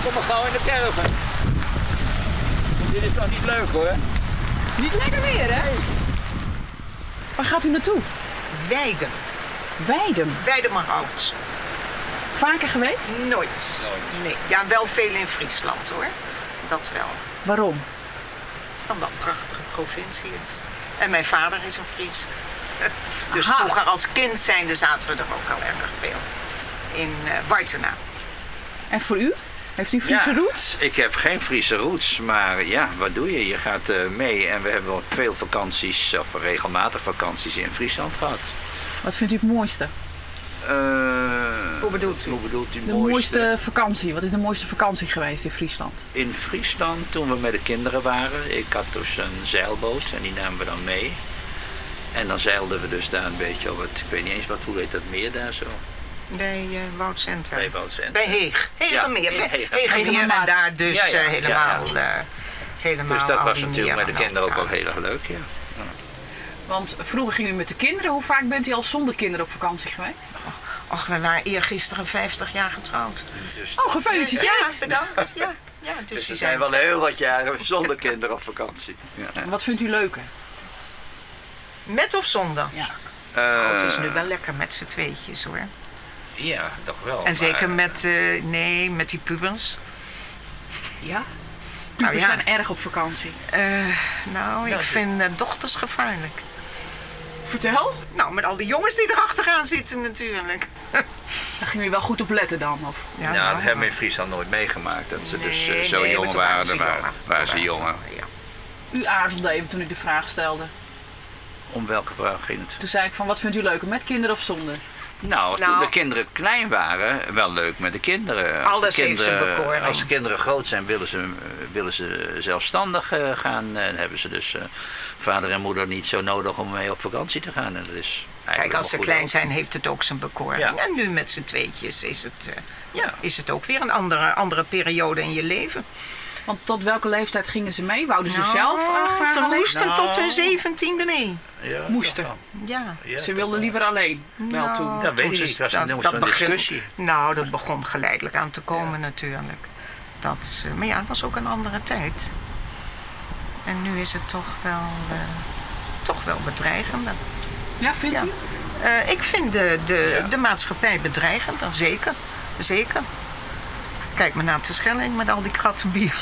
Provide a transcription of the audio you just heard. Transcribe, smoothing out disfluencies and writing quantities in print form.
Kom maar gauw in de caravan. Want dit is toch niet leuk hoor. Niet lekker weer, hè? Waar gaat u naartoe? Weidum. Weidum. Weidumerhout. Vaker geweest? Nooit. Nee. Ja, wel veel in Friesland hoor. Dat wel. Waarom? Omdat het een prachtige provincie is. En mijn vader is een Fries. Dus Aha. vroeger als kind zijnde zaten we er ook al erg veel. In Wartena. En voor u? Heeft u Friese Ja. roots? Ik heb geen Friese roots, maar ja, wat doe je? Je gaat mee en we hebben wel veel vakanties, of regelmatig vakanties in Friesland gehad. Wat vindt u het mooiste? Hoe bedoelt u? Hoe bedoelt u De mooiste vakantie. Wat is de mooiste vakantie geweest in Friesland? In Friesland, toen we met de kinderen waren, ik had dus een zeilboot en die namen we dan mee. En dan zeilden we dus daar een beetje op het, ik weet niet eens wat, hoe heet dat meer daar zo? Bij Woudsente. Bij Woudsente. Bij Heeg. Hegemeer. Ja, in Heeg. Hegemeer en daar dus Ja, ja, helemaal, ja, ja. helemaal Dus dat al was die natuurlijk met de meren kinderen ook en wel heel erg leuk, ja. Want vroeger ging u met de kinderen. Hoe vaak bent u al zonder kinderen op vakantie geweest? Och, we waren eergisteren 50 jaar getrouwd. Dus, Oh, gefeliciteerd! Ja, bedankt. Ja, ja, dus dus die er zijn wel heel wat jaren zonder kinderen op vakantie. Ja. En wat vindt u leuker? Met of zonder? Ja. Oh, het is nu wel lekker met z'n tweetjes hoor. Ja, toch wel. En zeker maar- met, nee, met die pubers. Ja? Nou Pubers ja. zijn erg op vakantie. Nou, ik vind dochters gevaarlijk. Vertel. Nou, met al die jongens die erachteraan zitten natuurlijk. Daar ging u wel goed op letten dan? Of? Ja, nou, dat hebben we in Friesland nooit meegemaakt. Dat ze dus Nee, zo nee, maar jong toen waren waren, ze waren, jonger. waren Toen ze jonger. ja. U aarzelde even toen ik de vraag stelde. Om welke vraag ging het? Toen zei ik van, wat vindt u leuker, met kinderen of zonder? Nou, toen Nou. de kinderen klein waren, wel leuk met de kinderen. Als Alles de heeft zijn kinderen, bekoring. Als de kinderen groot zijn, willen ze zelfstandig gaan. En hebben ze dus vader en moeder niet zo nodig om mee op vakantie te gaan. En dat is eigenlijk Kijk, als wel ze goed klein ook. zijn, heeft het ook zijn bekoring. Ja. En nu met z'n tweetjes is het, Ja. is het ook weer een andere periode in je leven. Want tot welke leeftijd gingen ze mee? Wouden ze Nou, zelf graag Ze alleen? moesten Nou. tot hun 17e mee. Ja, Moesten. toch wel. Ja. Ja, Ze toch wilden wel. liever alleen. Wel Nou, toen. Dat weet toen ik ze- niet. Het was een zo'n discussie. Nou, dat begon geleidelijk aan te komen natuurlijk. Dat, maar ja, het was ook een andere tijd. En nu is het toch wel bedreigender. Ja, vindt Ja. u? Ik vind de maatschappij bedreigender, zeker. Zeker. Kijk maar naar de Schelling met al die kratten bier.